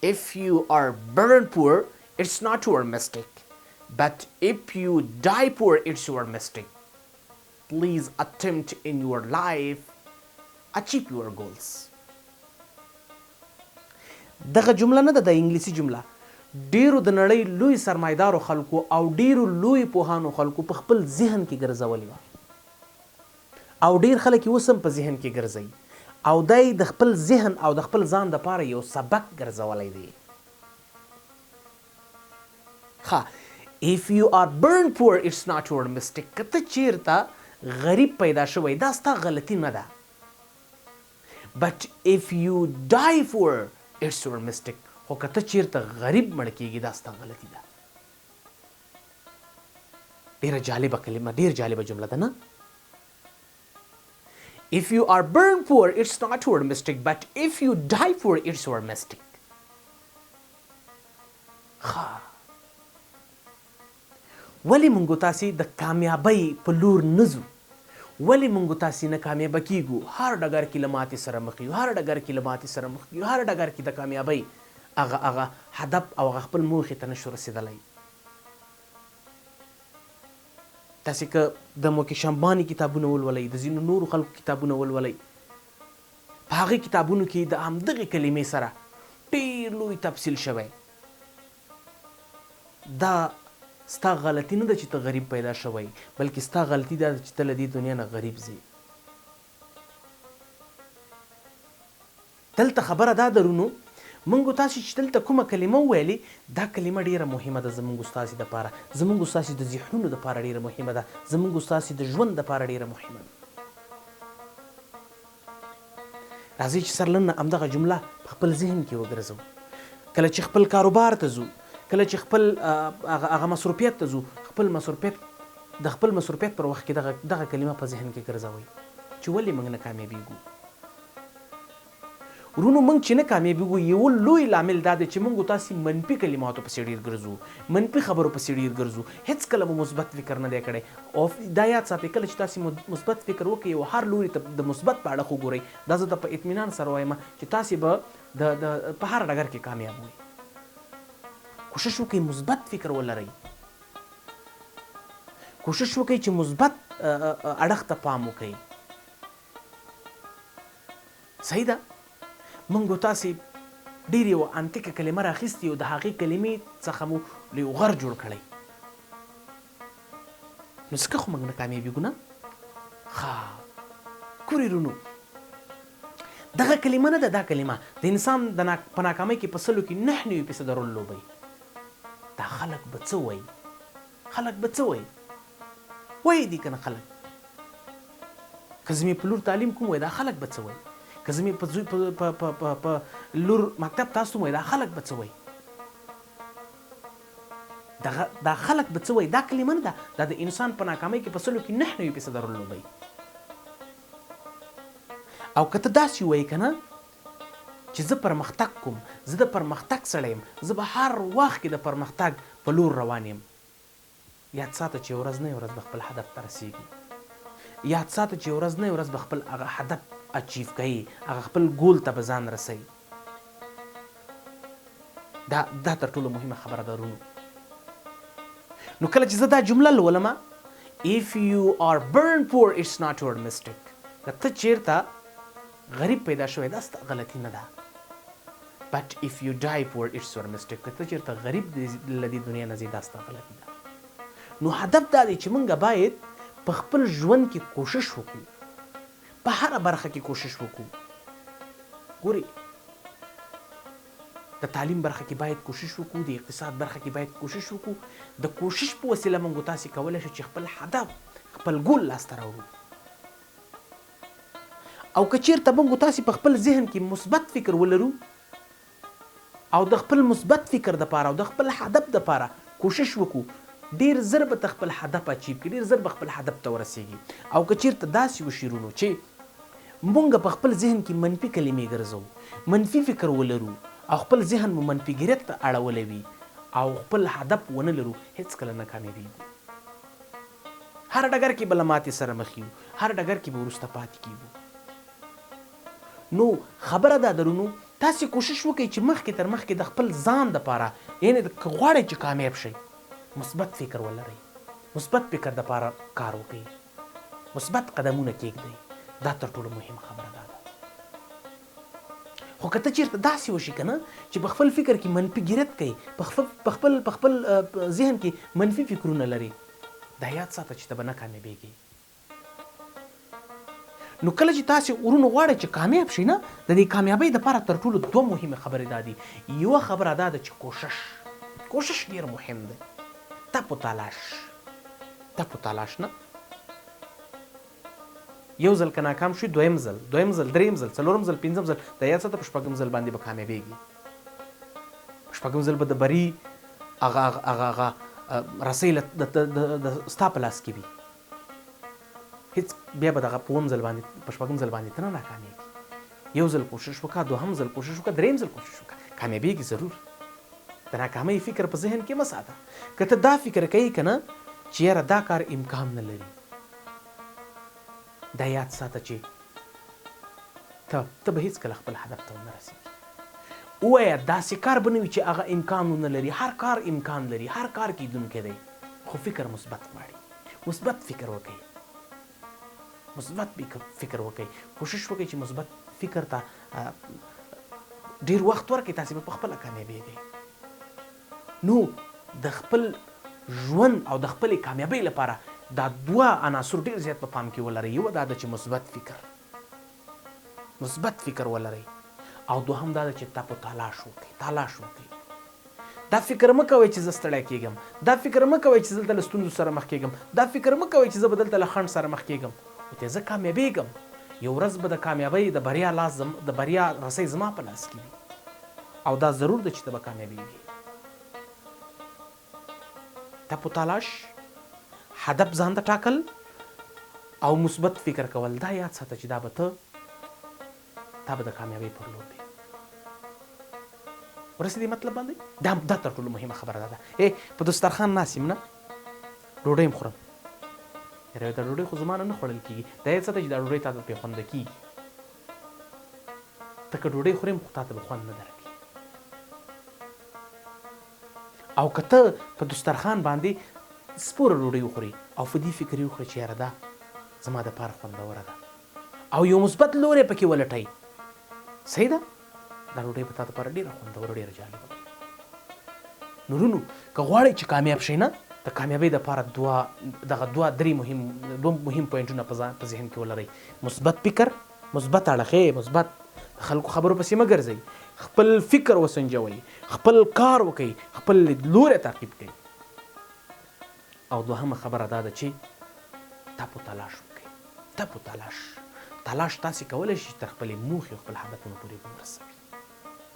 If you are born poor, it's not your mistake. But if you die poor, it's your mistake. Please attempt in your life, achieve your goals. دغه جمله نه ده، د انګلیسي جمله ډیرو د نړۍ لوی سرمایدارو خلکو او ډیرو لوی پوهانو خلکو په خپل ذهن کې ګرځولې وه او ډیر خلک یې اوس هم په ذهن کې ګرځوي او دا یې د خپل ذهن او د خپل ځان دپاره یو سبق ګرځولی دی. ښه، If you are born poor it's not your mistake، که ته چیرته غریب پیدا شوی دا ستا غلطي نه ده، but if you die poor it's your mistake، خو که ته چیرته غریب مړ کیږي دا ستا غلطي ده. ډیره جالبه کلمه، ډیر جالبه جمله ده نه؟ If you are born poor, it's not your mistake, but if you die poor, it's your mistake. ښه، ولې مونږ تاسې د کامیابۍ په لور نه ځو؟ ولې مونږ تاسې نه کامیابه کیږو؟ هر ډګر کې له ماتې سره مخ یو، هر ډګر کې له ماتې سره مخ یو، هر ډګر کې د کامیابۍ هغه هدف او هغه خپل موخې ته نشو رسېدلی. تاسې که د مکیش امباني کتابونه ولولئ، د ځینو نورو خلکو کتابونه ولولئ، په هغې کتابونو کې د همدغې کلمې سره ډېر لوی تفصیل شوی. دا ستا غلطي نه ده چې ته غریب پیدا شوی، بلکې ستا غلطي دا ده چې ته له دې دنیا نه غریب ځې. دلته خبره دا ده رونو، مونږ تاسې چې دلته کومه کلمه وویلې، دا کلمه ډیره مهمه ده زمونږ ستاسې دپاره، زمونږ ستاسې د ذهنونو دپاره ډیره مهمه ده، زمونږ ستاسې د ژوند دپاره ډیره مهمه ده. راځئ چې سر له ننه همدغه جمله په خپل ذهن کې وګرځوو. کله چې خپل کاروبار ته ځو، کله چې خپل هغه مصروفیت ته ځو، خپل مصروفیت د خپل مصروفیت پر وخت کې دغه کلمه په ذهن کې ګرځوئ چې ولې موږ نه کامیابیږو. ورونو، موږ چې نه کامیابیږو یو لوی لامل دا دی چې موږ تاسې منفي کلماتو پسې ډېر ګرځو، منفي خبرو پسې ډېر ګرځو، هېڅکله مو مثبت فکر نه دی کړی. او دا یاد ساتئ، کله چې تاسې مثبت فکر وکړئ او هر لوري ته د مثبت په اړه وګورئ، دا زه ته په اطمینان سره وایم چې تاسې به د په هر ډګر کې کامیاب وئ. کوشش وکړئ مثبت فکر ولرئ، کوشش وکړئ چې مثبت اړخ ته پام وکړئ. صحیح ده، موږ تاسې ډېر یوه انتیکه کلمه راخیستې او د هغې کلمې څخه مو یو غر جوړ کړی، نو ځکه خو موږ نه کامیابېږو نه. ښه ګورئ رونو، دغه کلمه نه ده، دا کلمه د انسان د په ناکامۍ کې په سلو کې 99% رول لوبوي. دا خلک به څه وایي؟ خلک به څه وایي؟ وایي دي که نه خلک؟ که زه مې په لور تعلیم کوم، وایي دا خلک به څه وایي؟ که زه مې په زوی په لور مکتب ته استوم، وایي دا خلک به څه وایي؟ دا خلک به څه وایي دا کلمه نه ده، دا د انسان په ناکامۍ کې په سلو کې 99% رول لوبوي. او که ته داسې ووایې که نه چې زه پرمختګ کوم، زه د پرمختګ سړی یم، زه به هر وخت کې د پرمختګ په لور روان یم، یاد ساته چې ورځ نه ورځ به خپل هدف ته رسېږي. یاد ساته چې ورځ نه ورځ به خپل هغه هدف achieve کوي، هغه خپل ګول ته به ځان رسوي. دا تر ټولو مهمه خبره ده رونو. نو کله چې زه دا جمله لولم، If you are born poor it's not your mistake، که ته چیرته غریب پیدا شوی دا ستا غلطي نه ده، but if you die poor it's your mistake، که ته چیرته غریب له دې دنیا نه ځې دا ستا غلطي ده. نو هدف دا دی چې موږ باید په خپل ژوند کې کوشش وکړو، په هره برخه کې کوشش وکړو. ګورئ، د تعلیم برخه کې باید کوشش وکړو، د اقتصاد برخه کې باید کوشش وکړو. د کوشش په وسیله موږ تاسې کولی شو چې خپل هدف، خپل ګول لاسته راوړو. او که چیرته موږ تاسې په خپل ذهن کې مثبت فکر ولرو او د خپل مثبت فکر دپاره او د خپل هدف دپاره کوشش وکړو، ډېر زر به ته خپل هدف achieve کړې، ډېر زر به خپل هدف ته ورسېږي. او که چیرته داسې وشي رونو چې مونږ په خپل ذهن کې منفي کلمې ګرځوو، منفي فکر ولرو او خپل ذهن مو منفي ګریت ته اړولی وي او خپل هدف ونه لرو، هېڅکله نه کامیابېږو. هر ډګر کې به له ماتې سره مخ یو، هر ډګر کې به وروسته پاتې کېږو. نو خبره دا ده رونو تاسې کوشش وکړئ چې مخکې تر مخکې د خپل ځان دپاره، یعنې که غواړئ چې کامیاب شئ، مثبت فکر ولرئ، مثبت فکر دپاره کار وکړئ، مثبت قدمونه کېږدئ. دا تر ټولو مهمه خبره دا ده. خو که ته چېرته داسې وشي که نه چې په خپل فکر کې منفي ګرت کوي، په خپل په خپل ذهن کې منفي فکرونه لري، دا یاد ساته چې ته به نه کامیابېږې. نو کله چې تاسې ورونو غواړئ چې کامیاب شئ نه، د دې کامیابۍ دپاره تر ټولو دوه مهمې خبرې دا دي. یوه خبره دا ده چې کوشش، کوشش ډېر مهم دی. تپ و تلاش، تپ و تلاش نه، یو ځل که ناکام شوې، دویم ځل، دویم ځل، دریم ځل، څلورم ځل، پنځم ځل، دا یاد ساته په شپږم ځل باندې به کامیابېږي. په شپږم ځل به د بري هغه هغه هغه رسۍ د ستا په لاس کې وي. هیڅ بیا به دغه په اووم ځل باندې، په شپږم ځل باندې ته نه ناکامېږي. یو ځل کوشش وکړه، دوهم ځل کوشش وکړه، دریم ځل کوشش وکړه، کامیابېږي ضرور. د ناکامۍ فکر په ذهن کې مه ساته. که ته دا فکر کوي که نه چې یاره دا کار امکان نه لري، دا یاد ساته چې ته به هیڅکله خپل هدف ته ونه رسېږي. ووایه داسې کار به نه وي چې هغه امکان ونه لري. هر کار امکان لري، هر کار کېدونکی دی، خو فکر مثبت غواړي. مثبت فکر وکړئ، مثبت فکر وکړئ، کوشش وکړئ چې مثبت فکر ته ډېر وخت ورکړئ، تاسې به په خپله کامیابېږئ. نو د خپل ژوند او د خپلې کامیابۍ لپاره دا دوه عناصر ډېر زیات په پام کې ولرئ. یوه دا ده چې مثبت فکر، مثبت فکر ولرئ، او دوهم دا ده چې تاسو تلاش وکړئ، تلاش وکړئ. دا فکر مه کوئ چې زه ستړی کېږم، دا فکر مه کوئ چې زه دلته له ستونزو سره مخ کېږم، دا فکر مه کوئ چې زه به دلته له خنډ سره مخ کېږم. ورته زه کامیابېږم، یو ورځ به د کامیابۍ د بریا لاس د بریا رسۍ زما په لاس کې وي، او دا ضرور ده چې ته به کامیابېږي. تپ و تلاش، هدف ځان ته ټاکل او مثبت فکر کول، دا یاد ساته چې دا به ته تا به د کامیابۍ پر لور بیایي. ورسېدې مطلب باندې؟ دا تر ټولو مهمه خبره ده. په دسترخوان ناست یم نه، ډوډۍ هم خورم، یاره دا ډوډۍ خو زما نه نه خوړل کېږي. دا یاد ساته چې دا ډوډۍ تا ته بې خونده کېږي. ته که ډوډۍ خورې هم خو تا ته به خوند نه درکوي. او که ته په دسترخوان باندې سپوره ډوډۍ وخورې او په دې فکر یې وخورې چې یاره دا زما دپاره خوندوره ده او یو مثبت لوری پکې ولټوي، صحیح ده، دا ډوډۍ به تا دپاره ډېره خوندوره ډېره جالبه وي. نو ورونو که غواړئ چې کامیاب شئ نه، د کامیابۍ دپاره دوه دغه دوه درې مهم دوه مهم پوینټونه په ذهن کې ولرئ. مثبت فکر، مثبت اړخ، مثبت د خلکو خبرو پسې مه ګرځئ، خپل فکر وسنجوئ، خپل کار وکئ، خپل لیدلوری تعقیب کړئ. او دوهمه خبره دا ده چې تپ و تلاش وکئ، تپ و تلاش، تلاش تاسې کولی شئ چې تر خپلې موخې او خپل هدفونو پورې ورسوي.